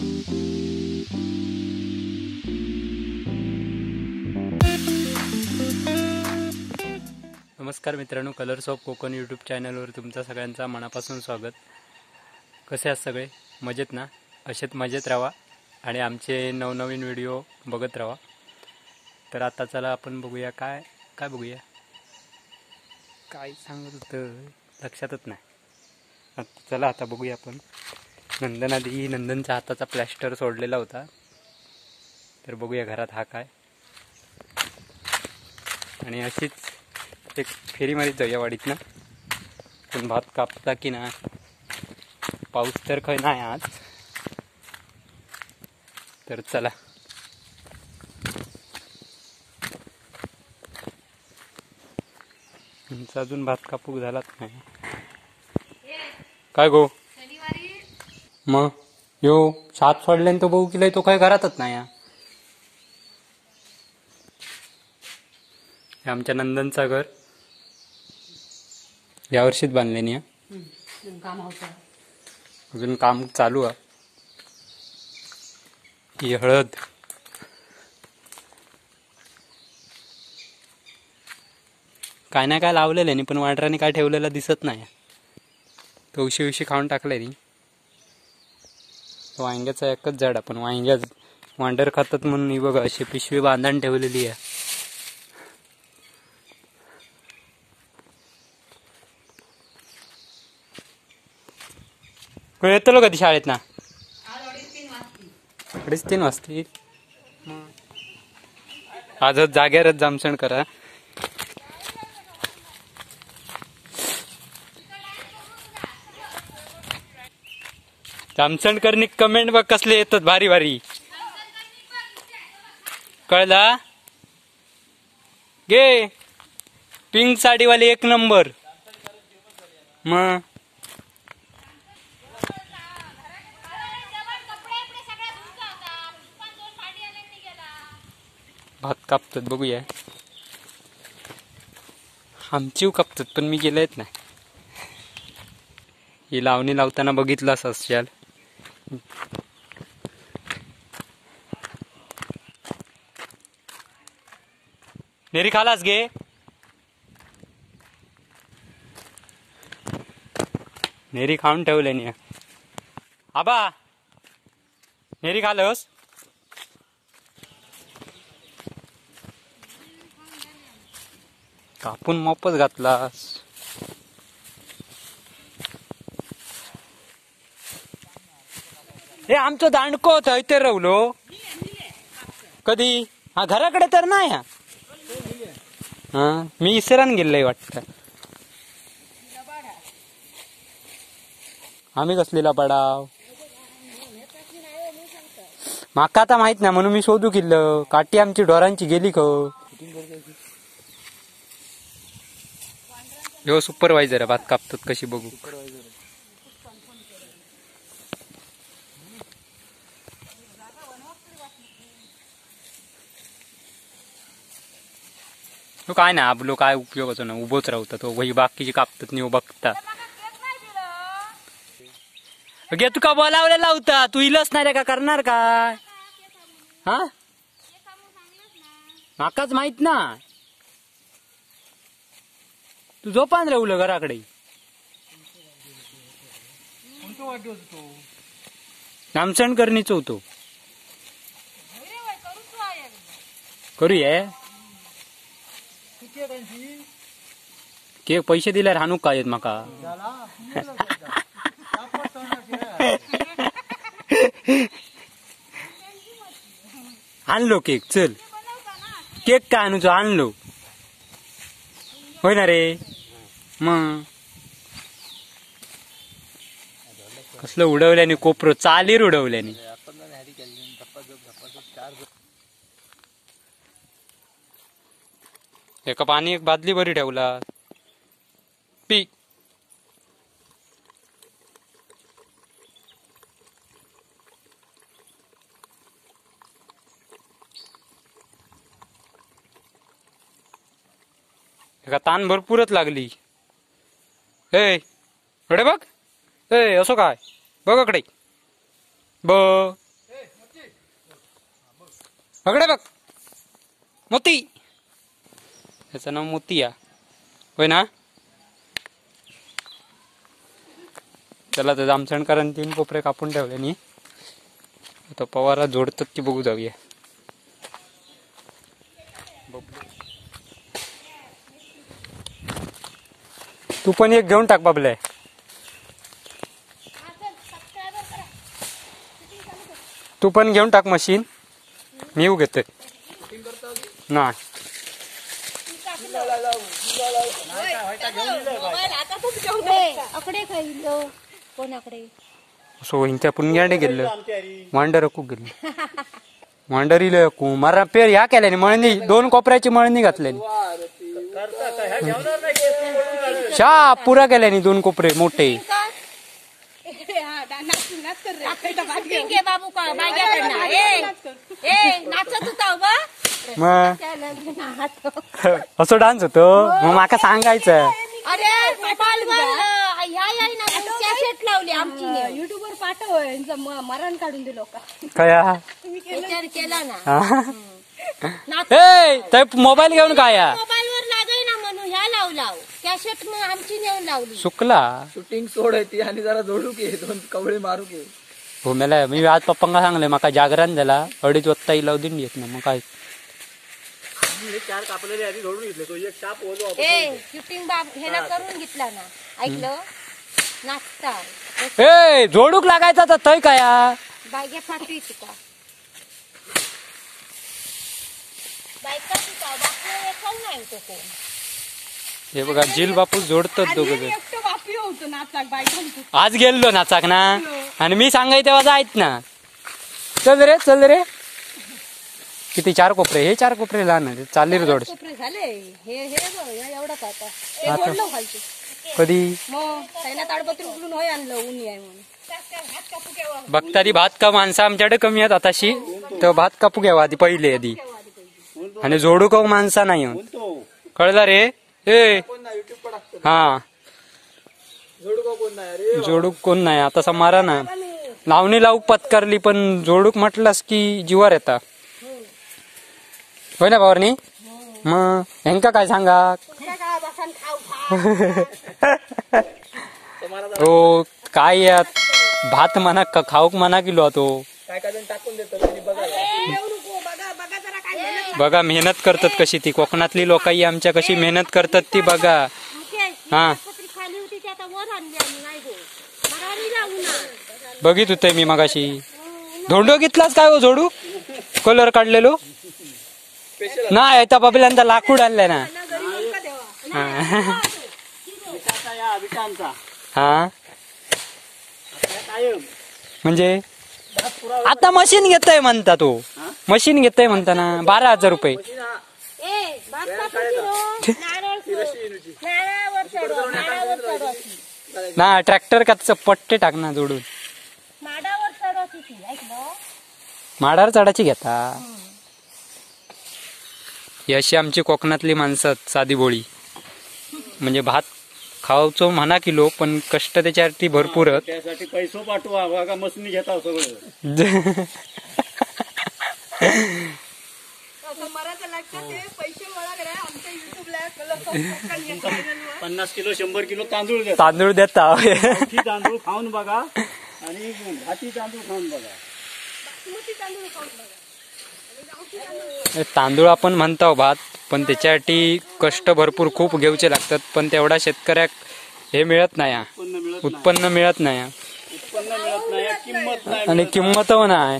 नमस्कार मित्रांनो, colours of Konkan YouTube चॅनलवर तुमचा सगळ्यांचा मनापासून स्वागत। कसे आहात सगळे? मजेत ना? असेच मजेत राहा आणि आमचे नवनवीन व्हिडिओ बघत राहा। तर आता चला आपण बघूया, काय काय बघूया, काय सांगत होतं लक्षातच नाही। आता चला आता बघूया आपण नंदन आधी नंदनच्या हाताचा प्लॅस्टर सोडलेला होता, तर बघूया घरात हा काय। आणि अशीच एक फेरी मारीत जाऊया वाडीत ना, पण भात कापता की ना, पाऊस तर खंय नाही आज। तर चला तुमचा अजून भात कापूक झालाच नाही काय गो? मग यो सात सोडल्यान तो बघू केलाय, तो काय घरातच नाही। आमच्या नंदनचा घर या वर्षीच बांधले नाही, अजून काम चालू आहे। ही हळद काय ना काय लावलेलं नाही, पण वांढराने काय ठेवलेलं दिसत नाही, तो उशी उशी खाऊन टाकलंय नी। वांग्याचा एकच झाड, पण वांग्या वांढर खातात म्हणून ही बघा अशी पिशवी बांधून ठेवलेली आहे। येतलो कधी शाळेत ना? 3:30 वाजतील। आजच जाग्यारच जामसण करा। जामसण करणी कमेंट बघ कसले येतात भारी भारी, कळला गे? पिंक साडीवाली एक नंबर। मग भात कापतात बघूया, आमची कापतात पण मी गेलेत नाही। ही लावणी लावताना बघितलं असाल। नेरी खालास गे? नेरी खाऊन ठेवले नी आबा, नेरी खालस? कापून मोपच घातलास। हे आमचो दांडको थंय तर रवलो कधी, हा घराकडे तर नाही। हा मी इसरान गेल्लय वाटतं। आम्ही कसलेला पडाव माका आता माहित ना, म्हणून मी शोधू किल्ल काठी आमची ढोरांची गेली खो। ह्यो सुपरवायझर आहे, भात कापतात कशी बघू। तो काय ना आपलो काय उपयोगाचो ना, उभोच राहता तो, वही बाकीची कापतात नाही बघता। गे तुका बोलावलेला होता, तू इलच नाही रे का करणार काय? हा माकाच माहित ना, तू झोपान राहुल घराकडे। नामसण करणीच होतो करूया। केक पैसे दिल्यावर हाणू काय येत माका? आणलो केक, चल केक काय आणूचो, आणलो होय ना रे? मग कसलं उडवल्याने कोपरो चालीर उडवल्याने। एका पाणी एक बादली बरी ठेवला पी। एका तान भरपूरच लागली। ए अरे बघ, ए असो काय बघ कडे ब बघडे बघ मोती, त्याचं नाव मोती या होय ना. चला तर जामसणकरांनी 3 कोपरे कापून ठेवले नी, आता पवारा जोडतात की बघू जाऊया. तू पण एक घेऊन टाक बाबले. तू पण घेऊन टाक मशीन, मी घेतोय ना. सो इंच्या पुणग्याडे गेलं मांडर खूप गेले मांडर इलो मारा पेर ह्या केल्याने मळणी 2 कोपऱ्याची मळणी घातल्यानी शा पुरा केल्याने 2 कोपरे मोठे. मग असं डान्स होतो मग माका सांगायचं. युट्यूबवर पाठव मरण काढून दिलो काय मोबाईल घेऊन काय मोबाईलवर लागय ना म्हणून ह्या लावलाव कॅसेट मग आमची नेऊन लावली. सुकला शूटिंग सोड ती आणि जरा जोडू की 2 कवळे मारू की. हो मला मी आज पप्पांना सांगले माका जागरण झाला 2.5 वाजता इलाव दिंडी येत ना मग काय. 4 कापलेले आधी जोडून घेतले तो एक शाप ओलो ए शूटिंग बाब हेला करून घेतला ना ऐकलं नाचता. ए जोडूक लागायचा तर थंय काय बायगे फाटली तुका बायका तुका बापू एकल नाही तो कोण. हे बघा जिल बापू जोडतात दोघं जण. नाचाक आज गेलो नाचाक ना आणि मी सांगाय तेव्हा जायत ना. चल रे चल रे. किती 4 कोपरे, हे 4 कोपरे लहान आहे चालले रे जोड कोपरे झाले. हे हे एवढं का आता कधी मग त्याला ताडपत्री उचलून होय आणलं ऊन आहे म्हणून. बघतारी भात का माणसं आमच्याकडे कमी आहेत आताशी, तर भात कापू घ्यावा आधी पहिले आधी आणि जोडू का माणसा नाही कळला रे. ए हा जोडूक कोण नाही आता मारा ना लावणी लावूक पत्कारली पण जोडूक म्हटलास की जीवार येता होय ना भावानी. मग हेंका काय सांगा हो काय यात भात म्हणा खाऊक म्हणा किलो तो बघा मेहनत करतात कशी ती कोकणातली लोकाई आमच्या कशी मेहनत करतात ती बघा. हा बघित होते मी मगाशी. धोंडो घेतलाच काय हो जोडू कलर काढलेलो नाही आता बाबल्यांदा लाकूड आणलंय ना. हा म्हणजे आता मशीन घेतय म्हणता तो, मशीन घेतय म्हणता ना 12,000 रुपये. ना ट्रॅक्टर का पट्टे टाक ना जोडून माडावर चढायची घेता. ही अशी आमची कोकणातली माणसं साधी बोळी म्हणजे भात खावचो म्हणा किलो पण कष्ट त्याच्यावरती भरपूर. त्यासाठी पैसो पाठवा बघा मशीन घेता सगळं. 50 किलो 100 किलो तांदूळ देता, तांदूळ देता. तांदूळ खाऊन बघा आणि भाती तांदूळ खाऊन बघा. तांदूळ आपण म्हणतो भात पण त्याच्यासाठी कष्ट भरपूर खूप घेऊचे लागतात पण तेवढा शेतकऱ्याक हे मिळत नाही, उत्पन्न मिळत नाही आणि किंमत नाही.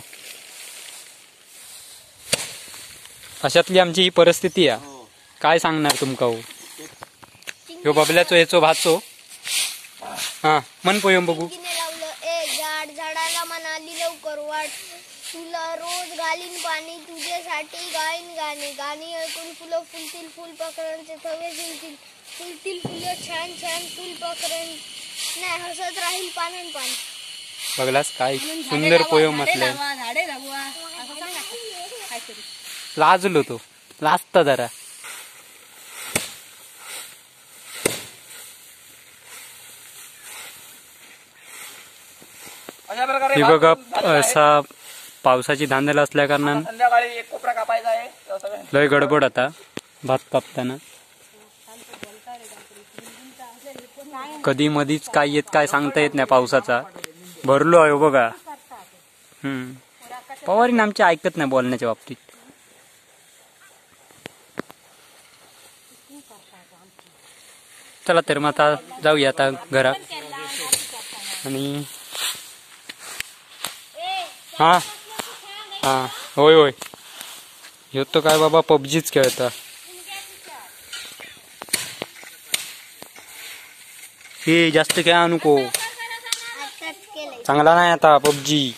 अशातली आमची ही परिस्थिती आहे, काय सांगणार तुमका. ह्यो बबल्याचो हेचो भाचो. हा मन पोयम बघू. झाडाला म्हणाली लवकर वाढ, तुला रोज घालीन पाणी, तुझ्यासाठी गाईन गाणे, गाणी ऐकून फुलं फुलतील, फुलपाखरांचे थवे झुलतील, फुलतील फुलं छान छान, फुलपाखरां नाही हसत राहील पानन पान. बघलास काय सुंदर पोयम म्हटलंय. लाजलो तो, लाजता जरा. हे बघा असा पावसाची धांदल असल्या कारणान संध्याकाळी एक कोपरा कापायचा आहे तेव्हा सगळं. लय गडबड आता भात कापताना. कधी मधीच काय येत काय सांगता येत नाही पावसाचा. भरलो आहे बघा. पवारीन आमच्या ऐकत नाही बोलण्याच्या बाबतीत. चला तर मग आता जाऊया आता घरात. आणि हा हा होय होय ह्यो तो काय बाबा पबजीच खेळता. हे जास्त खेळा नको, चांगला नाही आता पबजी.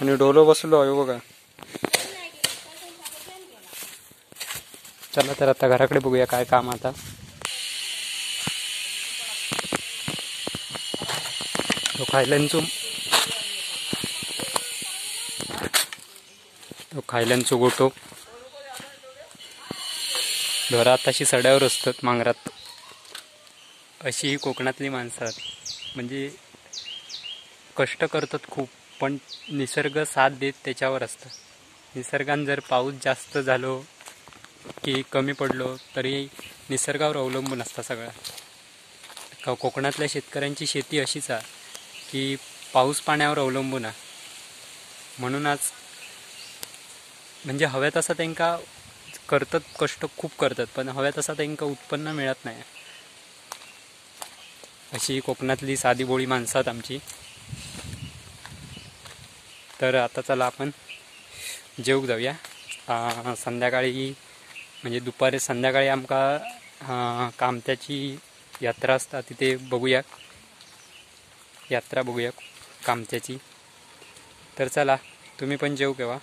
आणि डोलो बसलो आहे बघा. चला तर आता घराकडे बघूया काय काम आता. तो खायल्यांचो गोटो. घरात अशी सड्यावर असतात मांगरात. अशी ही कोकणातली माणसं म्हणजे कष्ट करतात खूप, पण निसर्ग साथ देत त्याच्यावर असतं. निसर्गान जर पाऊस जास्त झालो की कमी पडलो तरी निसर्गावर अवलंबून असतं सगळं. कोकणातल्या शेतकऱ्यांची शेती अशीच आहे की पाऊस पाण्यावर अवलंबून आहे. म्हणूनच म्हणजे हव्या तसा त्यांका करतात, कष्ट खूप करतात, पण हव्या तसा त्यांका उत्पन्न मिळत नाही. अशी कोकणातली साधी बोळी माणसं आहेत आमची. तर आता चला आपण जेवूक जाऊया. संध्याकाळी म्हणजे दुपारी संध्याकाळी आमका कामत्याची यात्रा असता तिथे बघूया, यात्रा बघूया कामत्याची. तर चला तुम्ही पण जेवू केव्हा.